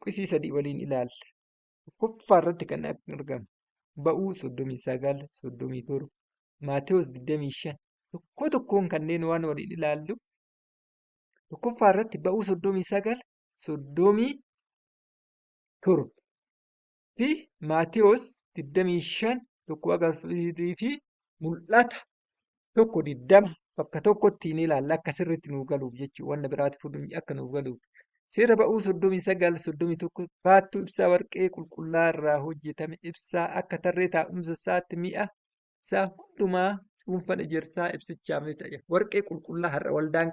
Luqqisii sadii waliin ilaalla. Tokkoffaa irratti kan argamu Ba'uu 39, 37, Maatewos 25 tokko tokkoon kanneen waan waliin ilaallu tokkoffaa irratti Ba'uu 39, 37 fi Maatewos 25 tokko haga afurii fi Mul'ata tokko 20 bakka tokkotti ni ilaalla akka sirriitti nuu galuuf jechuudha. Wanna biraati fudhu akka nuuf galuuf. Seera Ba'uu 39 31 baattuu ibsaa warqee qulqullaa irraa hojjetame ibsaa akka tarree taa'umsa isaatti mi'a isaa hundumaa cuunfan ejersaa ibsichaaf ni ta'a. Warqee qulqullaa har'a waldaan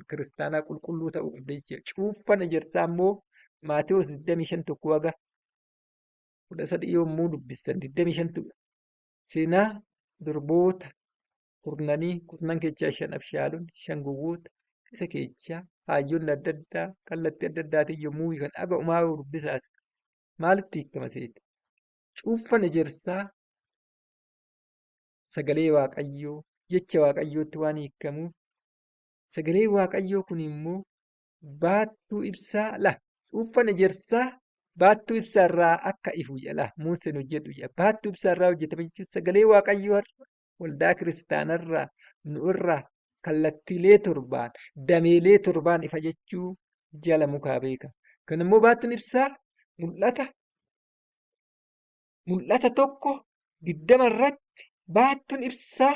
kiristaanaa qulqulluu ta'uu qabdi jechuudha. Cuunfan ejersaa immoo Maatewos 25 tokko haga 13 yommuu dubbistan 25 seenaa durboota kurnanii kurnan keessaa shan abshaalonni shan gowwoota isa keessaa haayyonni adda addaa kallattii adda addaatiin yommuu hiikan aga umaa yoo dubbisaas maalitti hiikama seete? Cuuffan ejersaa sagalee Waaqayyoo jecha Waaqayyootti waan hiikamuuf sagalee Waaqayyoo kun immoo baattuu ibsaa la cuuffan ejersaa baattuu ibsaa irraa akka ifu jedha Muuseen hojjedhu jedha baattuu ibsaa irraa hojjetame jechuun sagalee Waaqayyoo har'a waldaa kiristaanarraa nu irraa kallattiilee torbaan dameelee torbaan ifa jechuu jala mukaa beeka. Kan immoo baattuun ibsaa mul'ata mul'ata tokko 20 irratti baattuun ibsaa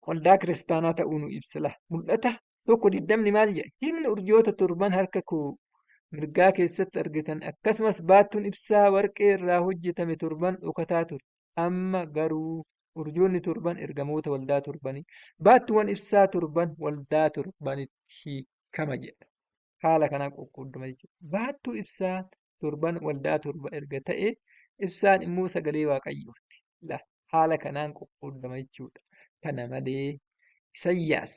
waldaa kiristaanaa ta'uu nu ibsa. La mul'ata tokko digdamni maal jedha? Hiikni urjoota torban harka koo mirgaa keessatti argitan akkasumas baattuun ibsaa warqee irraa hojjetame torban dhokataa ture. Amma garuu urjoonni torban ergamoota waldaa torbanii baattuuwwan ibsaa torban waldaa torbanitti hiikama jedha. Haala kanaan qoqqoodama jechuudha. Baattuu ibsaa torban waldaa torba erga ta'e ibsaan immoo sagalee Waaqayyooti. La haala kanaan qoqqoodama jechuudha. Kana malee Isayyaas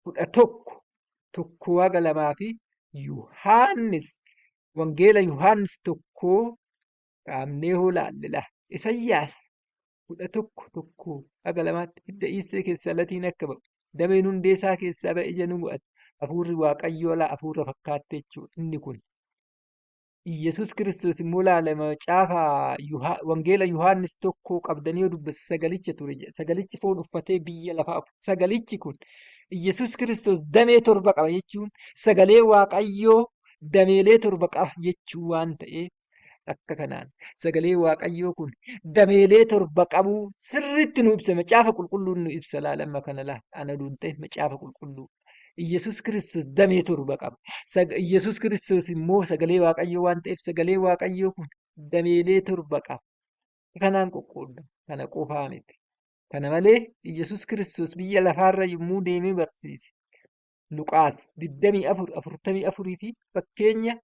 11 tokko haga lamaa fi Yohaannis wangeela Yohaannis tokkoo qaamnee hoo laalle la Isayyaas 11 tokko haga lamaatti hidda Iissee keessaa latiin akka ba'u dameen hundee isaa keessaa ba'e ija nu godhata hafuurri Waaqayyoo laa hafuura fakkaatte jechuudha inni kun. Iyyasuus Kiristoos immoo laala macaafa wangeela Yohaannis tokko qabdanii yoo dubbisa sagalicha ture jedha. Sagalichi foon uffatee biyya lafaa sagalichi kun Iyyasuus Kiristoos damee torba qaba jechuun sagalee Waaqayyoo dameelee torba qaba jechuu waan ta'eef akka kanaan sagalee Waaqayyoo kun dameelee torba qabuu sirriitti nu ibsa. Macaafa qulqulluun nu ibsa laala amma kana laala ana duun ta'e macaafa qulqulluu. Iyyasuus Kiristoos damee torba qaba. Iyyasuus Kiristoos immoo sagalee Waaqayyoo waan ta'eef sagalee Waaqayyoo kun dameelee torba qaba. Kanaan qoqqoodama. Kana qofaa miti. Kana malee Iyyasuus Kiristoos biyya lafaarra yommuu deemee barsiise Luqaas 24 44 fi fakkeenya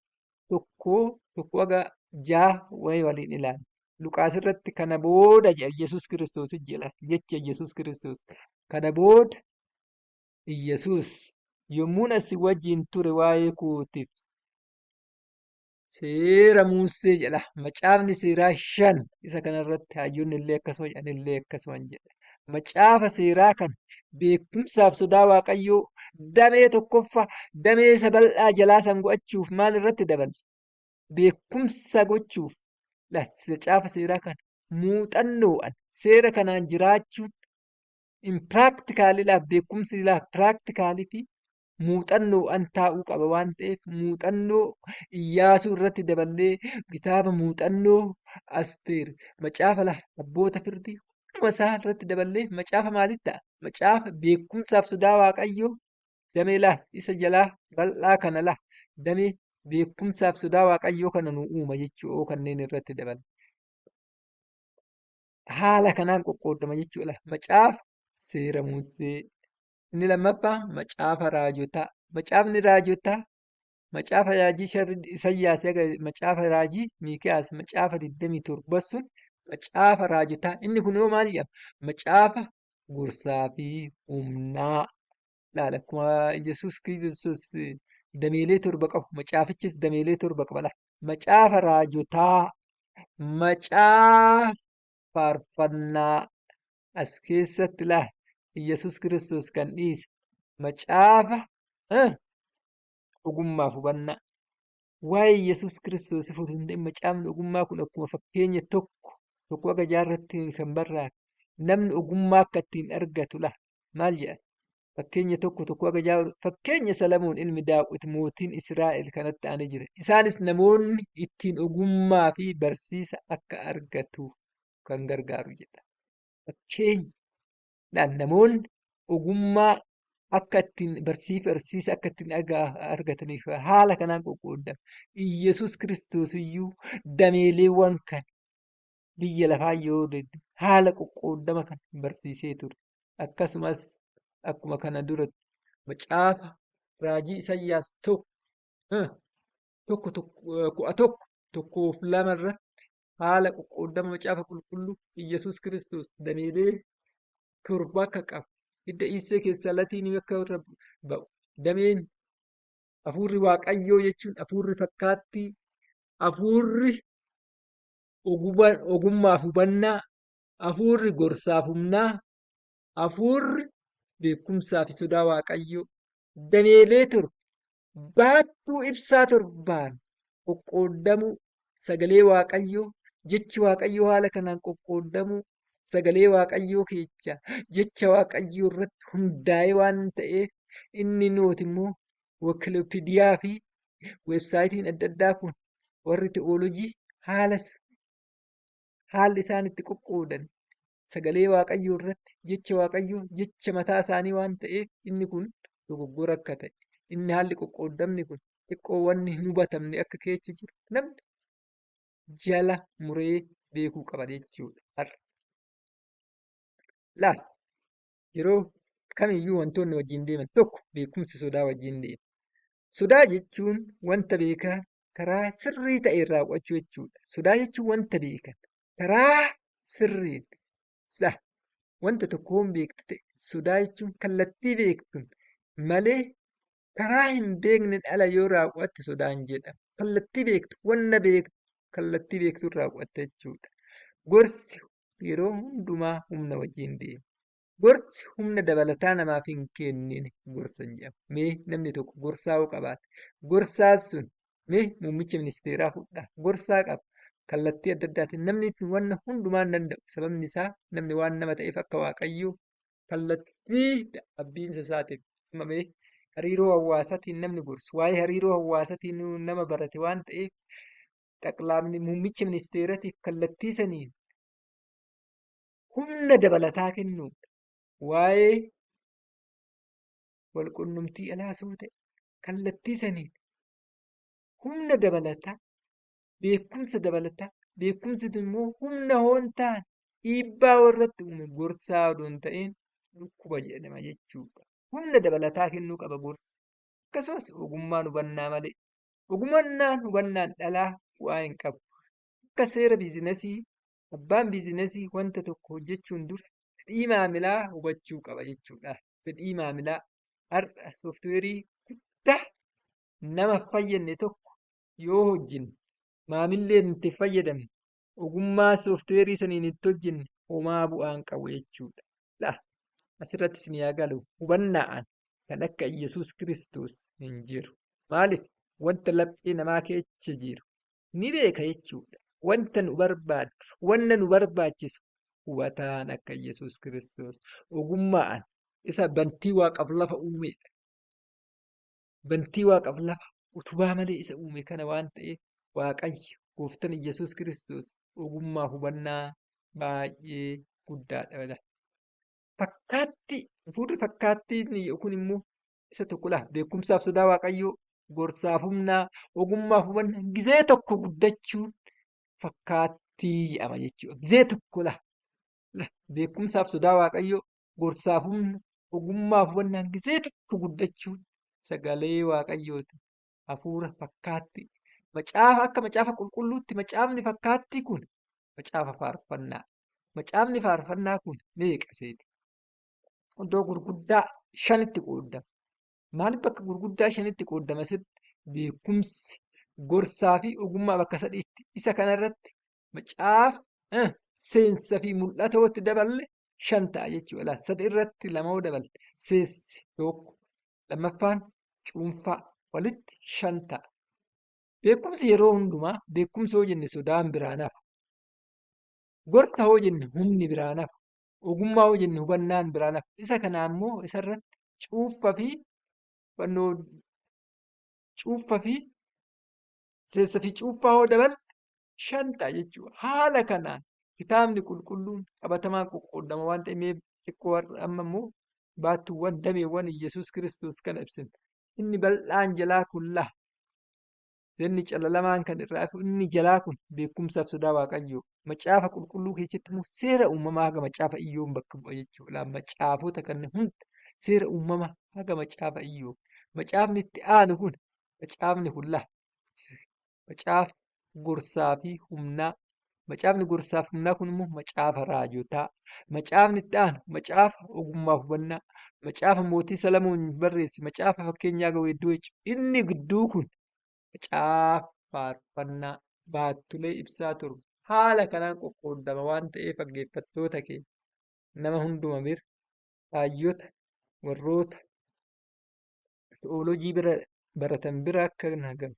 tokko tokko haga ja'a wayii waliin ilaalla. Luqaas irratti kana booda jedha Iyyasuus Kiristoos jedha jecha Iyyasuus Kiristoos. Kana booda Iyyasuus yommuun as si wajjin ture waa'ee kootiif seera Muusee jedha. Macaafni seeraa shan isa kanarratti hayyoonni illee akkasuma jedhan illee akkasuma jedha. Macaafa seeraa kana beekumsaaf sodaa Waaqayyoo damee tokkoffaa damee isa bal'aa jalaa san go'achuuf maal irratti dabala? Beekumsa gochuuf macaafa seeraa kana muuxannoodhaan seera kanaan jiraachuun in practically laaf beekumsi laaf practically fi muuxannoodhaan taa'uu qaba waan ta'eef muuxannoo Iyyaasuu irratti daballee kitaaba muuxannoo Asteer macaafa lafa abboota firdii hunduma isaa irratti daballee macaafa maalitti ta'a? Macaafa beekumsaaf sodaa Waaqayyoo damee laa isa jalaa bal'aa kana laa damee beekumsaaf sodaa Waaqayyoo kana nu uuma jechuu kanneen irratti daballe. Haala kanaan qoqqoodama jechuudha. Macaafa seera Musee. Inni lammaffaa macaafa raajotaa. Macaafni raajotaa macaafa raajii Isayyaas haga macaafa raajii Miikiyaas macaafa 27 sun macaafa raajotaa. Inni kun yoo maal jedhama? Macaafa gorsaa fi humnaa. Laala akkuma Yesuus Kiristoos dameelee torba qabu macaafichis dameelee torba qaba. Laala macaafa raajotaa macaafa faarfannaa as keessatti laa Iyyasuus Kiristoos kan dhiise macaafa ogummaaf hubannaa. Waa'ee Yesuus Kiristoos utuu hin ta'in macaafni ogummaa kun akkuma fakkeenya tokko tokko haga jaarratti kan barraa'e namni ogummaa akka ittiin argatu la maal jedha? Fakkeenya tokko tokko haga jaarratti fakkeenya Salamoon ilmi Daawit mootiin Israa'el kanatti aanee jira. Isaanis namoonni ittiin ogummaa fi barsiisa akka argatu kan gargaaru jedha. Fakkeenyadhaan namoonni ogummaa akka ittiin barsiisa akka ittiin argataniif haala kanaan qoqqoodama. Iyyasuus Kiristoos iyyuu dameeleewwan kana biyya lafaa yoo haala qoqqoodama kana barsiisee ture. Akkasumas akkuma kana dura macaafa raajii Isayyaas tokko tokko kudha tokko tokkoof lama irratti haala qoqqoodama macaafa qulqulluu Iyyasuus Kiristoos dameelee torba akka qabu hidda Iissee keessaa latiin akka irra ba'u dameen hafuurri Waaqayyoo jechuun hafuurri fakkaattii hafuurri ogummaaf hubannaa hafuurri gorsaaf humnaa hafuurri beekumsaa fi sodaa Waaqayyoo dameelee torba baattuu ibsaa torbaan qoqqooddamuu sagalee Waaqayyoo jechi Waaqayyoo haala kanaan qoqqooddamuu sagalee Waaqayyoo keessa jecha Waaqayyoo irratti hundaa'ee waan ta'eef inni nooti immoo Wikipeediyaa fi weebsaayitiin adda addaa kun warri te'oolojii haalli isaan itti qoqqoodan sagalee Waaqayyoo irratti jecha Waaqayyoo jecha mataa isaanii waan ta'eef inni kun dogoggora akka ta'e inni haalli qoqqoodamni kun xiqqoo wanni hin hubatamne akka keessa jiru namni jala muree beekuu qaba jechuudha. Har'a laal yeroo kamiyyuu wantoonni wajjin deeman tokko beekumsi sodaa wajjin deema. Sodaa jechuun wanta beekan karaa sirrii ta'een raawwachuu jechuudha. Sodaa jechuun wanta beekan karaa sirriin sa wanta tokko hin beektu ta'e sodaa jechuun kallattii beektuun malee karaa hin beekne dhala yoo raawwatte sodaan jedhama. Kallattii beektu wanna beektu kallattii beektuun raawwatte jechuudha. Gorsi yeroo hundumaa humna wajjin deema. Gorsi humna dabalataa namaaf hin kennine gorsa hin jedhamu. Mee namni tokko gorsaa yoo qabaate gorsaan sun mee muummicha ministeeraa fudhaa gorsaa qaba. Kallattii adda addaatiin namni wanna hundumaa hin danda'u. Sababni isaa namni waan nama ta'eef akka Waaqayyoo kallattii abbiinsa isaatiif amma mee hariiroo hawaasaatiin namni gorsu waa'ee hariiroo hawaasaatiin nama barate waan ta'eef xaqlaamni muummicha ministeeratiif kallattii saniin humna dabalataa kennuudha. Waa'ee walqunnamtii alaas yoo ta'e kallattii saniin humna dabalataa beekumsa dabalataa beekumsi immoo humna hoon ta'an dhiibbaa warratti uume gorsaa odoo hin ta'in dhukkuba jedhama jechuudha. Humna dabalataa kennuu qaba gorsi. Akkasumas ogummaan hubannaa malee ogummaan hubannaan dhalaa bu'aa hin qabu. Akka seera biizinasii abbaan biizinasii wanta tokko hojjechuun dura fedhii maamilaa hubachuu qaba jechuudha. Fedhii maamilaa har'a sooftiweerii guddaa nama fayyadne tokko yoo hojjenne maamillee nuti fayyadamne ogummaa sooftiweerii saniin itti hojjenne homaa bu'aa hin qabu jechuudha. Laa asirratti isin yaa galu hubannaa'an kan akka Iyyasuus Kiristoos hin jiru. Maaliif wanta laphee namaa keessa jiru ni beeka jechuudha. Wanta nu barbaadu, wanna nu barbaachisu hubataan akka Iyyasuus Kiristoos ogummaa'an isa bantii waaqaaf lafa uumedha. Bantii waaqaaf lafa utubaa malee isa uume kana waan ta'eef Waaqayyo gooftaan Iyyasuus Kiristoos ogummaa hubannaa baay'ee guddaadha. Fakkaattii fuulri fakkaattii kun immoo isa tokko laa beekumsaaf sodaa Waaqayyoo gorsaaf humnaa ogummaaf hubannaa gizee tokko guddachuun fakkaattii jedhama jechuudha. Gizee tokko laa beekumsaaf sodaa Waaqayyoo gorsaaf humna ogummaaf hubannaan gizee tokko guddachuun sagalee Waaqayyooti. Hafuura fakkaattii. Macaafa akka macaafa qulqulluutti macaafni fakkaattii kun macaafa faarfannaa. Macaafni faarfannaa kun meeqa seeti? Iddoo gurguddaa shanitti qoodama. Maaliif bakka gurguddaa shanitti qoodama sitti? Beekumsi, gorsaa fi ogummaa bakka sadiitti. Isa kanarratti macaafa seensa fi mul'ata walitti daballe shan ta'a jechuudha. Sadi irratti lama yoo dabalte seensi tokko lammaffaan cuunfaa walitti shan ta'a. Beekumsi yeroo hundumaa beekumsa hoo jenne sodaan biraan hafa. Gorsa hoo jenne humni biraan hafa. Ogummaa hoo jenne hubannaan biraan hafa. Isa kana ammoo isarratti cuuffa fi hubannoo cuuffa fi seensa fi cuuffaa hoo daballe 5 ta'a jechuudha. Haala kanaan kitaabni qulqulluun qabatamaan qoqqoodama waan ta'eef mee xiqqoo har'a amma immoo baattuuwwan dameewwan Iyyasuus Kiristoos kana ibsina. Inni bal'aan jalaa kun laha. Inni calalamaan kan irraa hafu inni jalaa kun beekumsaaf sodaa Waaqayyoo. Macaafa qulqulluu keessatti immoo seera uumamaa haga macaafa Iyyoob bakka bu'a jechuudha. Macaafota kanneen hunda seera uumamaa haga macaafa Iyyoob. Macaafni itti aanu kun macaafni kun laha. Macaafa gorsaa fi humnaa. Macaafni gorsaa fi humnaa kun immoo macaafa raajotaa. Macaafni itti aanu macaafa ogummaa fi hubannaa. Macaafa mootii Salamoon barreesse macaafa fakkeenyaa ga'u hedduu jechuudha. Inni gidduu kun macaafa faarfannaa baattulee ibsaa 7 haala kanaan qoqqooddama waan ta'eef dhaggeeffattoota keenya nama hunduma bira raayyota warroota te'oolojii bira baratan bira akka galu.